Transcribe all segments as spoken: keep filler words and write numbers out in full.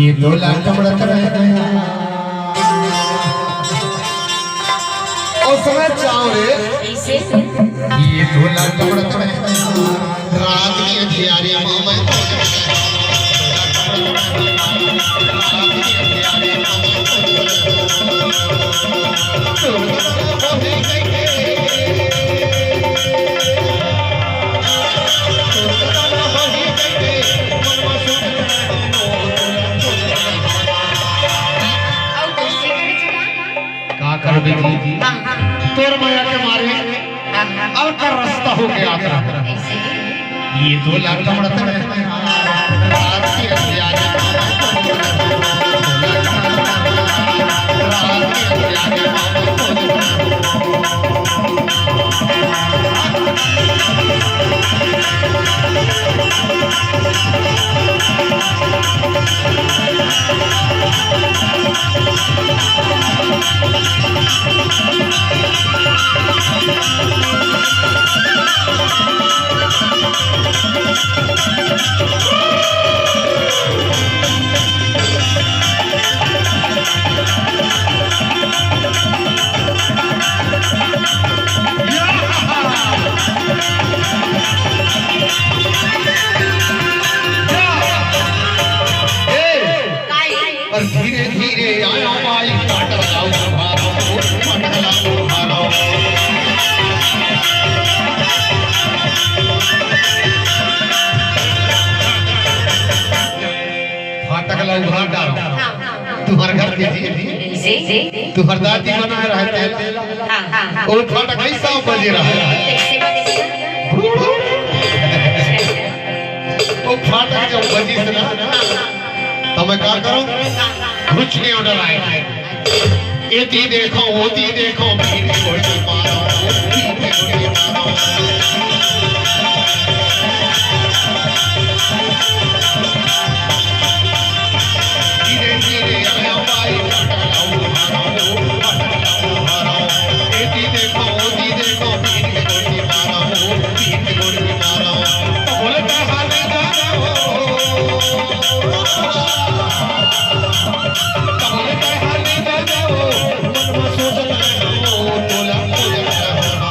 ये तो लाल कमड़ा तो रहता है। और समय चाव रे। कैसे? ये तो लाल कमड़ा तो रहता है। रात के अंधियारे में मैं तो का करबे जी? हाँ, हाँ। तोर मया के मारे हाँ, हाँ। अलग रास्ता हो गया था। ऐसे ही। ये तो लाल कमड़ा तो रहता है। रात के अंधियारे में ए, और धीरे धीरे आया माई, फाटक लाओ भारो, फाटक लाओ भारो। फाटक ला उघार डारो। हाँ। तुम्हार घर के जी, जी। तुम्हार दादी बनाए रहे तेला। हाँ, हाँ, हाँ। वो फाटक ऐसा बजे रहा। कैसे बजे? वो फाटक जब बजी से ना, तो मैं का करूँ? घुच के order आए। एती देखो, ओती देखो, भीड़ की गोली मारो, भीड़ की गोली मारो। धीरे धीरे आया भाई, फटकला उठाओ, फटकला उठाओ। एती देखो, ओती देखो, भीड़ की गोली मारो, भीड़ की गोली मारो। तो बोले, "क्या हाल है दादा हो?"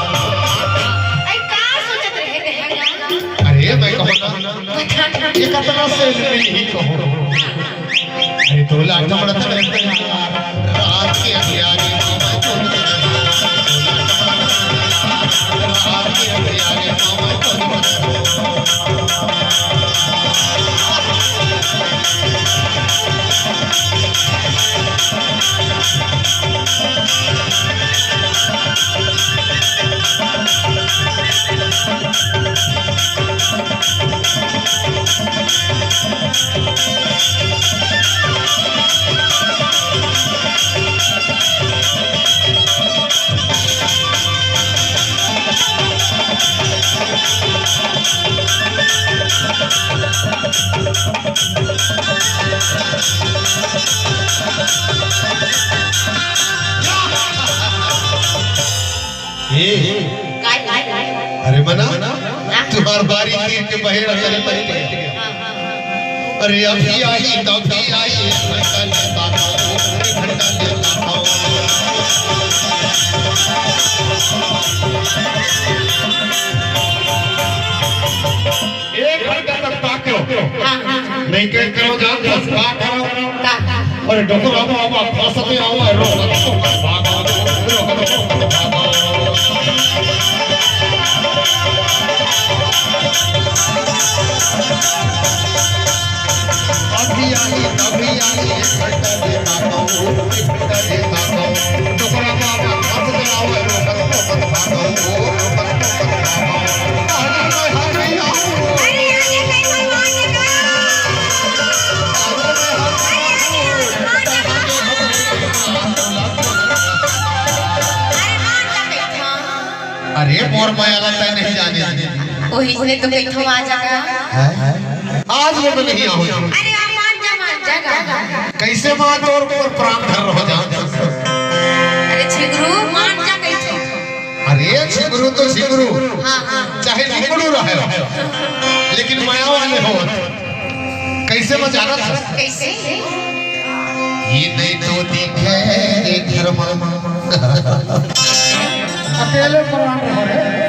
अरे, का सोचत रहे ते हंगा? अरे, मैं कहूँ ना, बता। ये कतना से नहीं कहो। अरे, तोला कमड़ तक रहते हैं। रात के अंधियारे में मैं तो रात के अंधियारे में मैं तो ए, काय, काय, काय? अरे मना, हाँ? तुम्हार बारी तीर के बहेरा चले पहले। हाँ, हाँ, हाँ। अरे अभी आई, तभी आई, एक घंटा लेता था, एक घंटा लेता था। एक घंटा तक ताक्यो। हाँ, हाँ, हाँ। नहीं कह करो जान, बस का करो। का, का। अरे डोकरा बाबा फंसते आओ, रो। अभी आई, अभी आई, एक घंटा देता हूँ, एक घंटा देता हूँ। डोकरा बाबा फंसते आओ, रो। अरे मोर मया ला तैं नहीं जाने। ओही से तो कहिथों आ जा गा। हैं? आज वो तो नहीं आवे। अरे आ मान जा, मान जा गा। कैसे मान जा, तोर ऊपर प्राण धर रहो जान। अरे झिगरू, मान जा कहिथों। अरे झिगरू तो झिगरू, हाँ, हाँ। चाहे लिंगड़ू रहे, लेकिन मया वाले हो। कैसे ये मैं जानत हस। कैसे? ये नहीं तो दिखे रे घर मा। अकेले परान रहो रे।